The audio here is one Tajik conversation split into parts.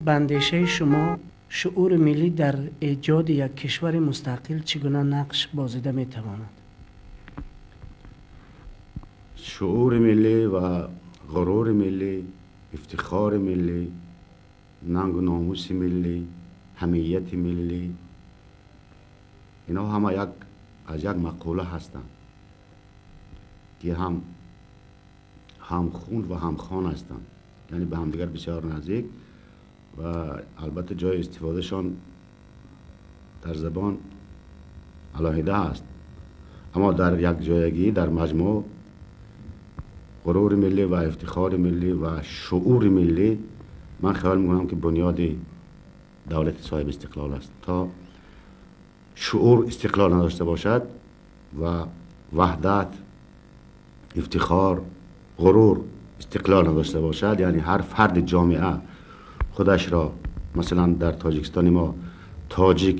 Ба андешаи шумо шуури миллӣ дар эҷоди як кишвари мустақил чӣ гуна нақш бозида метавонад? Шуури миллӣ ва ғурури миллӣ, ифтихори миллӣ, нангу номуси миллӣ, ҳамияти миллӣ, инҳо ҳама як аз як мақола ҳастанд, ки ҳам ҳамхун ва ҳамхон ҳастанд, яъне ба ҳамдигар бисёр наздик ва албатта ҷои истифодашон дар забон алоҳида аст, аммо дар якҷоягӣ, дар маҷмӯъ ғурури миллӣ ва ифтихори миллӣ ва шуури миллӣ, ман хаёл мекунам, ки бунёди давлати соҳиби истиқлол аст. То шуур истиқлол надошта бошад ва ваҳдат, ифтихор, ғурур истиқлол надошта бошад, яъне ҳар фарди ҷомеа худашро, масалан, дар Тоҷикистони мо тоҷик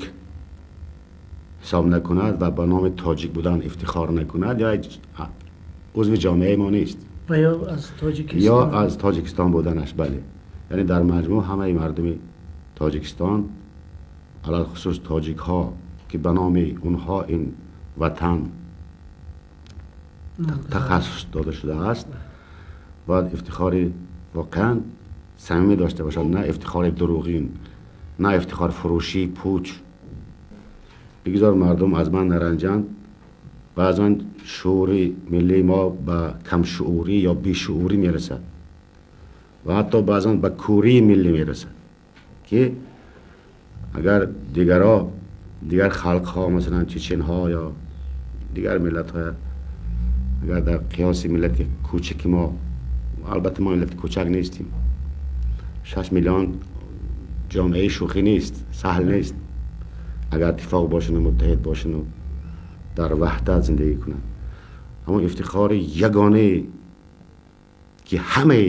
ҳисоб накунад ва ба номи тоҷик будан ифтихор накунад, ё узви ҷомеаи мо нест. Ва ё аз Тоҷикистон, ё аз Тоҷикистон буданаш. Бале, яъне дар маҷмӯъ ҳамаи мардуми Тоҷикистон, алалхусус тоҷикҳо, ки ба номи онҳо ин ватан тахассус дода шудааст, бояд ифтихори воқеан самимӣ дошта бошад, на ифтихори дурӯғин, на ифтихорфурӯшии пуч. Бигзор мардум аз ман наранҷанд, баъзан шуури миллии мо ба камшуурӣ ё бешуурӣ мерасад ва ҳатто баъзан ба кӯрии миллӣ мерасад, ки агар дигарҳо, дигар халқҳо, масалан чеченҳо ё дигар миллатҳо, агар дар қиёси миллати кӯчаки мо, албатта мо миллати кӯчак нестем, 6 миллион ҷомеаи шӯхӣ нест, саҳл нест, агар иттифоқ бошанд, муттаҳид бошанд, дар ваҳдат зиндагӣ кунанд, аммо ифтихори ягонае, ки ҳамаи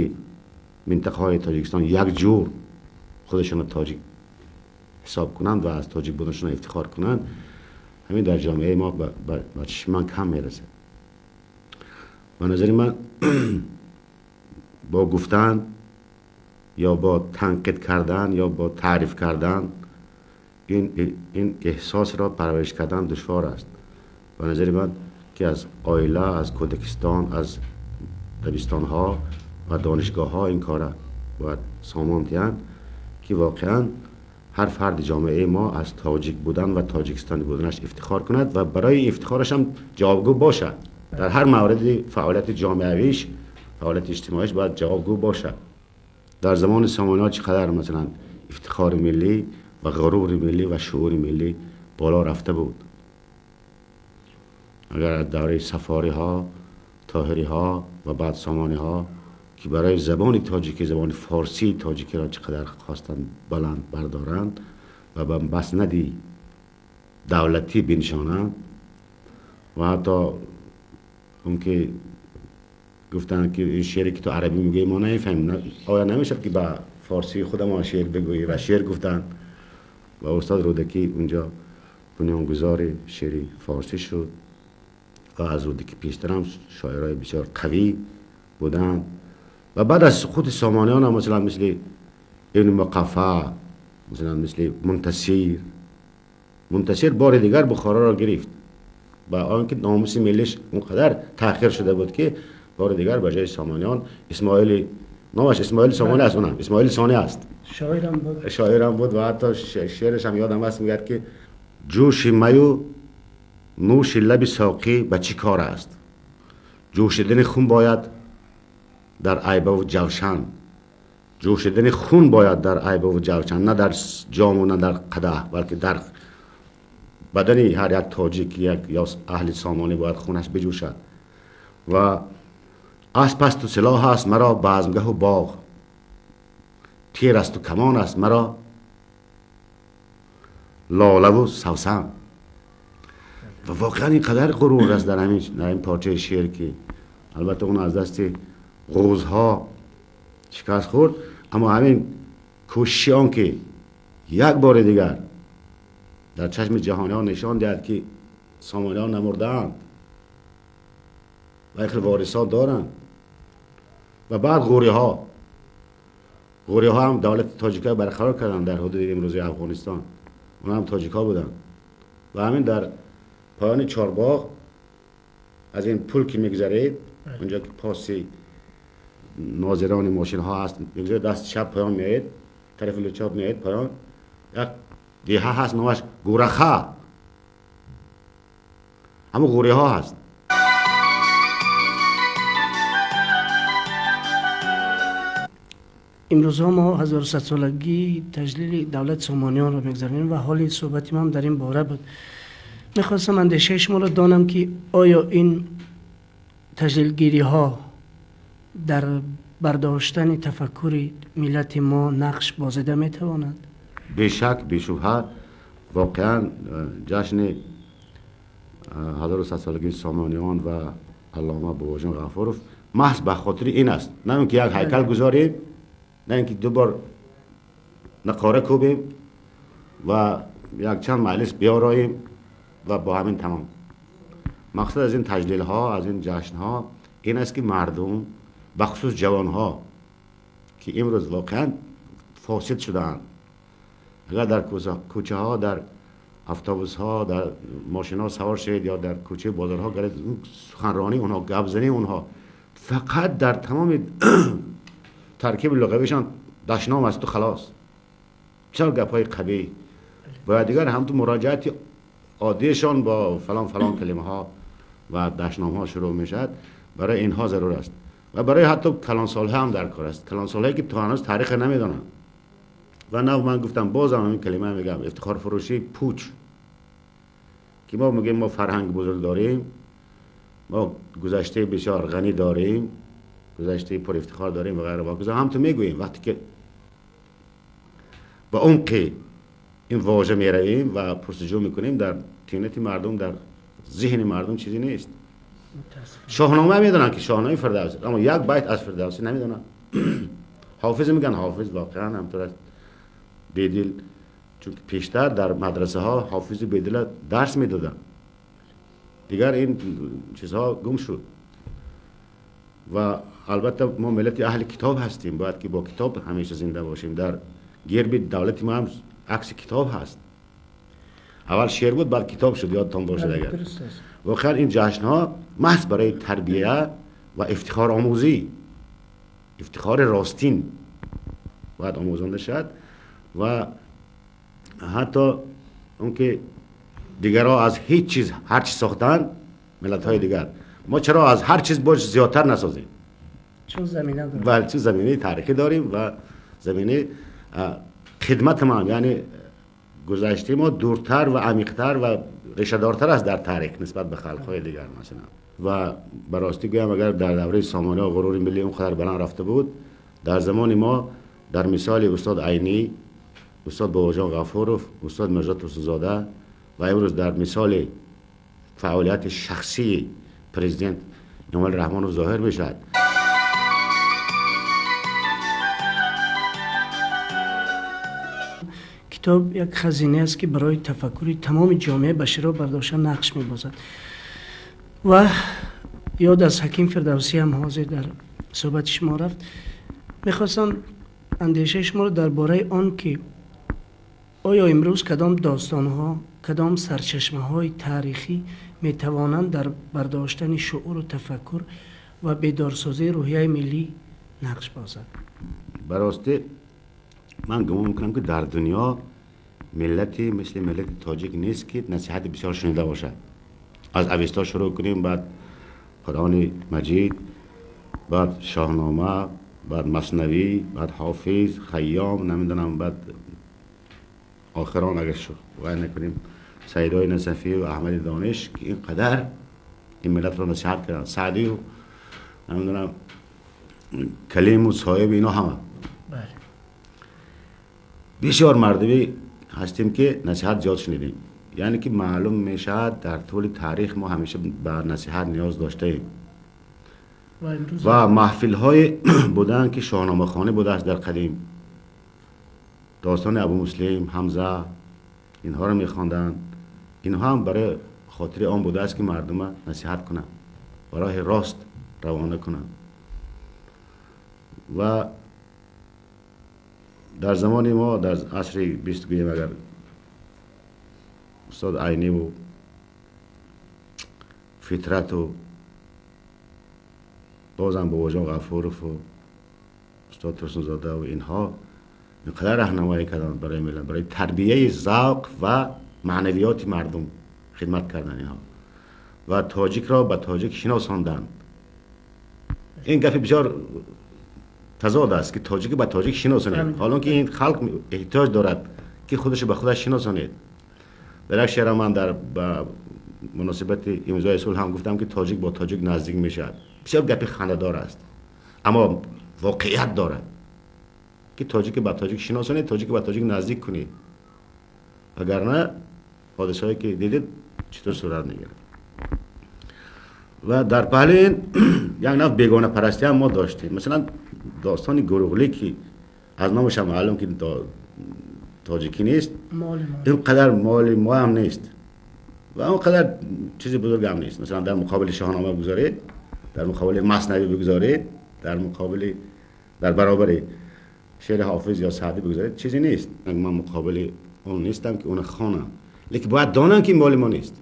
минтақаҳои Тоҷикистон якҷур худашонро тоҷик ҳисоб кунанд ва аз тоҷик буданашон ифтихор кунанд, ҳамин дар ҷомеаи мо ба чишми ман кам мерасад. Ба назари ман, бо гуфтан ё бо танқид кардан ё бо таъриф кардан ин эҳсосро парвариш кардан душвор аст. Ба назари ман, ки аз оила, аз кӯдакистон, аз дабистонҳо ва донишгоҳҳо ин кора бояд сомон диҳанд, ки воқеан ҳар фарди ҷомеаи мо аз тоҷик будан ва тоҷикистонӣ буданаш ифтихор кунад ва барои ифтихораш ҳам ҷавобгӯ бошад. Дар ҳар мавриди фаъолияти ҷомеавиш, фаъолияти иҷтимоиш бояд ҷавобгӯ бошад. Дар замони сомониҳо чӣ қадар, масалан, ифтихори миллӣ ва ғурури миллӣ ва шуури миллӣ боло рафта буд. Агар аз давраи сафориҳо, тоҳириҳо ва баъд сомониҳо, ки барои забони тоҷикӣ, забони форсии тоҷикиро чӣ қадар хостанд баланд бардоранд ва ба маснади давлатӣ биншонанд, ва ҳатто он ки гуфтанд, ки ин шеъре, ки ту арабӣ мегӯӣ, мо намефаҳмем, оё намешавад, ки ба форсии худамон шеър бигӯӣ? Ва шеър гуфтанд ва устод Рӯдакӣ унҷо бунёнгузори шеъри форсӣ шуд. Ва аз Рӯдакӣ пештарам шоираи бисёр қавӣ буданд. Ва баъд аз суқути сомониён ҳам, масалан, мисли Ибни Муқаффа, масалан, мисли Мунтасир. Мунтасир бори дигар Бухороро гирифт, ба он ки номуси миллиш он қадар таъхир шуда буд, ки бори дигар ба ҷои сомониён Исмоили, номаш Исмоили Сомонӣ аст, онам Исмоили Сонӣ аст. Шоирам буд. Шоирам буд ва ҳатто шеъраш ҳам ёдам аст, мегӯяд, ки ҷӯши маю нӯши лаби соқӣ ба чӣ кор аст, ҷӯшидани хун бояд дар айбаву ҷавшан, ҷӯшидани хун бояд дар айбаву ҷавшан, на дар ҷому на дар қадаҳ, балки дар бадани ҳар як тоҷик, як ё аҳли сомонӣ бояд хунаш биҷӯшад. Ва асп асту силоҳ аст маро базмгаҳу боғ, тир асту камон аст маро лолаву савсан. Ва воқеан ин қадар ғурур аст дар ин порчаи шеър, ки албатта он аз дасти ғузҳо шикаст хӯрд, аммо ҳамин кӯшиши он, ки як бори дигар дар чашми ҷаҳониён нишон диҳад, ки сомониён намурдаанд ва хел ворисот доранд. Ва баъд ғуриҳо Ғуриҳо ҳам давлати тоҷикҳо барқарор карданд дар ҳудуди имрӯзи Афғонистон. Онҳо ҳам тоҷикҳо буданд. Ва ҳамин дар поёни Чорбоғ аз ин пул ки мегузаред, онҷо ки паси нозирони мошинҳо ҳаст, мегузаред даст чап поён меоед, тарафи Лучоб меоед поён, як деҳа ҳаст номаш Гураха. Ҳамон ғуриҳо ҳаст. Имрӯзҳо мо 1100-солагии таҷлили давлати Сомониёнро мегузаронем ва ҳоли суҳбати ман дар ин бора буд. Мехостам андешаи шуморо донам ки оё ин таҷлилгириҳо дар бардоштани тафаккури миллати мо нақш бозида метавонад? Бешак, бешубҳа, воқеан ҷашни 1100-солагии Сомониён ва аллома Бобоҷон Ғафуров маҳз ба хотири ин аст. На ин ки як ҳайкал гузорем, на ин ки ду бор нақора кӯбем ва якчанд маҷлис биёроем ва бо ҳамин тамом. Мақсад аз ин таҷлилҳо, аз ин ҷашнҳо ин аст ки мардум, бахусус ҷавонҳо ки имрӯз воқеан фосид шудаанд, агар дар кӯчаҳо, дар автобусҳо, дар мошинҳо савор шавед ё дар кӯчаи бозорҳо гардед, суханронии онҳо, гапзании онҳо фақат дар тамоми таркиби луғавишон дашном асту халос. Бисёр гапҳои қабиҳ. Бояд дигар ҳамту муроҷиати оддиашон бо фалон фалон калимаҳо ва дашномҳо шурӯъ мешавад. Барои инҳо зарур аст ва барои ҳатто калонсолҳо ҳам дар кор аст. Калонсолҳое ки то ҳанӯз тариха намедонанд. Ва нав ман гуфтам, бозам ҳамин калима мегӯям, ифтихорфурӯшии пуч, ки мо мегӯем мо фарҳанг бузург дорем, мо гузаштаи бисёр ғанӣ дорем, гузаштаи пур ифтихор дорем ва ғайра ва ҳаказа. Ҳам ту мегӯем вақте ки ба умқи ин вожа меравем ва пурсуҷӯ мекунем, дар тинати мардум, дар зеҳни мардум чизе нест. Шоҳнома медонанд ки шоҳномаи Фирдавсӣ, аммо як байт аз Фирдавсӣ намедонанд. Ҳофиз мегӯянд, ҳофиз воқеан ҳамтур аст, Бедил, чунки пештар дар мадрасаҳо ҳофизи Бедила дарс медоданд. Дигар ин чизҳо гум шуд. Ва албатта мо миллати аҳли китоб ҳастем, бояд ки бо китоб ҳамеша зинда бошем. Дар герби давлати мо ҳам акси китоб ҳаст. Аввал шеър буд, баъд китоб шуд, ёдтон бошад агар. Воқеан ин ҷашнҳо маҳз барои тарбия ва ифтихоромӯзӣ, ифтихори ростин бояд омӯзонда шавад. Ва ҳатто он ки дигарҳо аз ҳеҷ чиз ҳар чиз сохтанд, миллатҳои дигар, мо чаро аз ҳар чиз боз зиёдтар насозем? Чун замина дорем. Бале, чун заминаи таърихӣ дорем ва заминаи хидмати мо, яъне гузаштаи мо дуртар ва амиқтар ва решадортар аст дар таърих нисбат ба халқҳои дигар масалан. Ва ба ростӣ гӯям, агар дар давраи Сомониҳо ғурури миллӣ он қадар баланд рафта буд, дар замони мо дар мисоли устод Айнӣ, устод Бобоҷон Ғафуров, устод Мирзо Турсунзода ва имрӯз дар мисоли фаъолияти шахсии президент Эмомалӣ Раҳмонов зоҳир мешавад. Китоб як хазина аст ки барои тафаккури тамоми ҷомеа ба широ бардошта нақш мебозад. Ва ёд аз Ҳаким Фирдавсӣ ҳам ҳозир дар суҳбати шумо рафт. Мехостам андешаи шуморо дар бораи он ки оё имрӯз кадом достонҳо, кадом сарчашмаҳои таърихӣ метавонанд дар бардоштани шууру тафаккур ва бедорсозии рӯҳияи миллӣ нақш бозанд? Ба ростӣ ман гумон мекунам ки дар дунё миллате мисли миллати тоҷик нест ки насиҳати бисёр шунида бошад. Аз Авесто шурӯъ кунем, баъд Қуръони Маҷид, баъд Шоҳнома, баъд Маснавӣ, баъд Ҳофиз, Хайём, намедонам, баъд охирон агар вай накунем Саидои Насафӣ ва Аҳмади Дониш ки ин қадар ин миллатро насиҳат карданд. Саъдию намедонам Калиму Соҳиб, ино ҳама. Бисёр мардумӣ ҳастем ки насиҳат зиёд шунидем. Яъне ки маълум мешавад дар тӯли таърих мо ҳамеша ба насиҳат ниёз доштаем. Ва маҳфилҳое буданд ки шоҳномахонӣ будааст дар қадим. Достони Абумуслим, Ҳамза, инҳоро мехонданд. Инҳо ҳам барои хотири он будааст ки мардумро насиҳат кунанд, ба роҳи рост равона кунанд. Ва Дар замони мо, дар асри 20 гӯем, агар устод Айнӣ ва Фитрат ва бозам Бобоҷон Ғафуров ва устод Турсунзода ва инҳо инқадар роҳнамоӣ карданд барои миллат, барои тарбияи завқ ва маънавиёти мардум хидмат карданд инҳо ва тоҷикро ба тоҷик шиносонданд. Ин гапи бисёр тазод аст, ки тоҷик ба тоҷик шиносонед, ҳол он ки ин халқ эҳтиёҷ дорад, ки худаш ба худаш шиносонед. Дар як шеър ман дар ба муносибати имзои сулҳ ҳам гуфтам, ки тоҷик бо тоҷик наздик мешавад. Бисёр гапи хандадор аст, аммо воқеият дорад, ки тоҷик ба тоҷик шиносонед, тоҷик ба тоҷик наздик кунед, вагарна ҳодисаҳое ки дидед читор сурат мегирад. Ва дар паҳлӯи ин як навъ бегонапарастӣ ҳам мо доштем. Масалан, достони Гурӯғлӣ, ки аз номаш ҳам маълум ки тоҷикӣ нест, ин қадар моли мо ҳам нест ва он қадар чизи бузург ҳам нест. Масалан, дар муқобили Шоҳнома бигузоред, дар муқобили Маснавӣ бигузоред, дар муқобили, дар баробари шеъри Ҳофиз ё Саъдӣ бигузоред, чизе нест. Ман муқобили он нестам, ки онро хонам, лекин бояд донам, ки ин моли мо нест.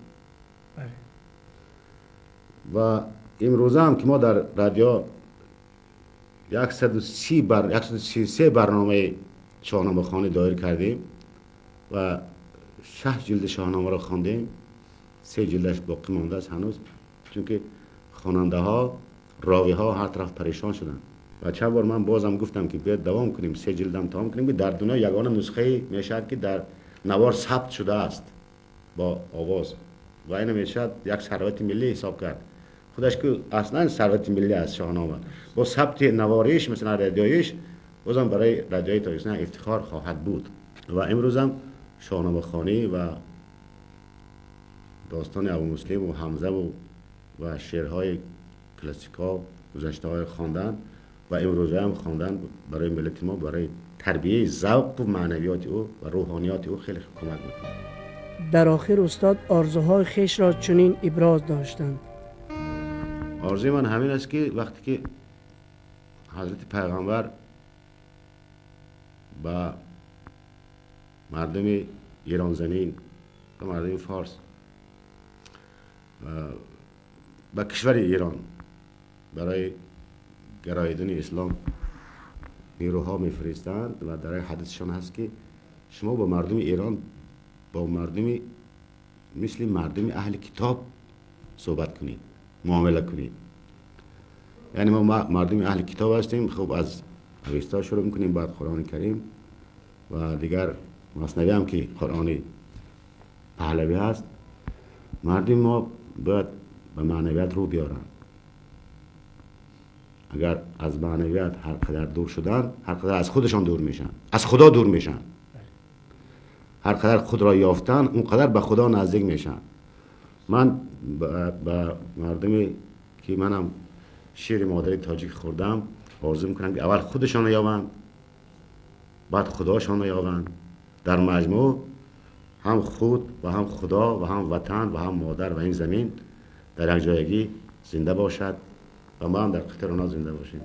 Ва имрӯза ҳам ки мо дар радио 133 барномаи шоҳномахонӣ доир кардем ва 6 ҷилди шоҳномаро хондем, 3 ҷилдаш боқӣ мондааст ҳанӯз, чунки хонандаҳо, ровиҳо ҳар тараф парешон шуданд. Ва чанд бор ман бозам гуфтам, ки биёед давом кунем, 3 ҷилдам тамом кунем, ки дар дунё ягона нусхае мешавад, ки дар навор сабт шудааст бо овоз, ва ина мешавад як сарвати миллӣ ҳисоб кард. Худаш ки аслан сарвати миллӣ аст Шоҳнома, бо сабти навориш, масалан радиоиш, бозам барои радиои Тоҷикистон ифтихор хоҳад буд. Ва имрӯзам шоҳномахонӣ ва достони Абумуслим ва Ҳамза ва шеърҳои классикҳо, гузаштаҳои хондан ва имрӯзаам хондан барои миллати мо, барои тарбияи завқ ва маънавиёти ӯ ва рӯҳониёти ӯ хеле кӯмак мекунад. Дар охир устод орзуҳои хешро чунин иброз доштанд. Орзуи ман ҳамин аст, ки вақте ки ҳазрати пайғамбар ба мардуми Иронзамин, ба мардуми форс, ба кишвари Эрон барои гароидани ислом нерӯҳо мефиристанд ва дар як ҳадисшон ҳаст, ки шумо бо мардуми Эрон бо мардуми мисли мардуми аҳли китоб суҳбат кунед, муомила кунед. Яъне мо мардуми аҳли китоб ҳастем. Хуб, аз Авеста шурӯъ мекунем, баъд Қуръони Карим ва дигар Маснавӣ ҳам, ки Қуръони паҳлавӣ ҳаст. Мардуми мо бояд ба маънавият рӯ биёранд. Агар аз маънавият ҳар қадар дур шуданд, ҳар қадар аз худашон дур мешаванд, аз Худо дур мешаванд. Ҳар қадар худро ёфтанд, он қадар ба Худо наздик мешаванд. Ман ба мардуме ки манам шири модари тоҷик хӯрдам, орзу мекунам, ки аввал худашонро ёбанд, баъд Худошонро ёбанд. Дар маҷмӯъ ҳам худ ва ҳам Худо ва ҳам ватан ва ҳам модар ва ин замин дар як ҷоягӣ зинда бошад ва мо ҳам дар қатори онҳо зинда бошем.